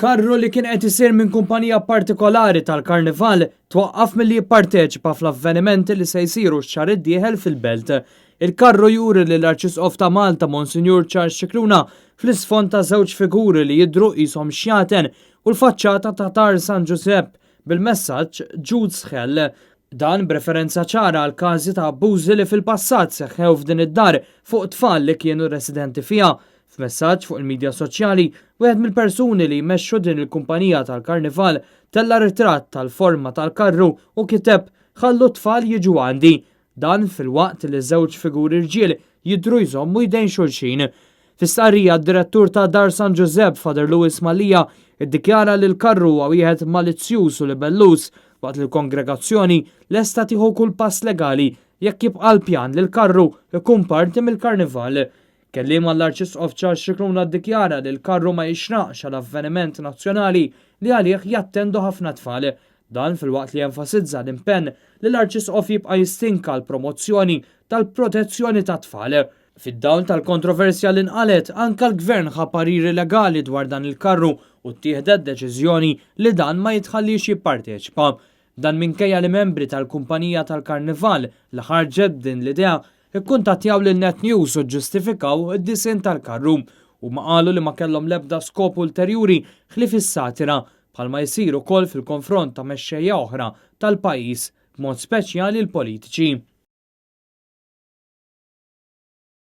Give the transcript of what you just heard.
Karru li kien qed isir minn kumpanija partikolari tal-Karnival twaqqaf milli jipparteċipa fl-avvenimenti li se jsiru x-xahar id-dieħel fil-Belt. Il-karru juri lill-Arċisqof ta' Malta Monsinjur Charles Scicluna fl-isfond ta' żewġ figuri li jidhru qishom xjaten u l-faċċata ta' Dar San Ġużepp bil-messaġġ Jude's Hell. Dan b'referenza ċara għal każi ta' abbużi li fil-passat seħħew f'din id-dar fuq tfal li kienu residenti fiha. F'messaġġ fuq il-midja soċjali, wieħed mill-persuni li jmexxu din il-kumpanija tal-Karnival tella' ritratt tal-forma tal-karru u kiteb Ħallu t-tfal jiġu għandi. Dan filwaqt li żewġ figuri rġiel jidhru jżommu jdejn xulxin. Fi stqarrija d-Direttur ta' Dar San Ġużepp, Father Louis Mallia, iddikjara li l-karru huwa wieħed malizzjuż u libelluż waqt li l-kongregazzjoni lesta tieħu kull pass legali jekk jibqa' l-pjan li l-karru jkun parti mill-Karnival. Kelliem għall-Arċisqof Charles Scicluna ddikjara li l-karru ma jixraqx għal avveniment nazzjonali li għalih jattendu ħafna tfal. Dan filwaqt li enfasizza l-impenn li l-Arċisqof jibqa' jistinka għall-promozzjoni tal-protezzjoni tat-tfal. Fid-dawl tal-kontroversja li nqalgħet, anke l-Gvern ħa pariri legali dwar dan il-karru u ttieħdet deċiżjoni li dan ma jitħalliex jipparteċipa. Dan minkejja li membri tal-kumpanija tal-Karnival li ħarġet b'din l-idea kkuntattjaw lil Net News u ġġustifikaw id-disinn tal-karru. Huma qalu li ma kellhom l-ebda skop ulterjuri ħlief is-satira, bħalma jsir ukoll fil-konfront ta' mexxejja oħra tal-pajjiż, b'mod speċjali l-politiċi.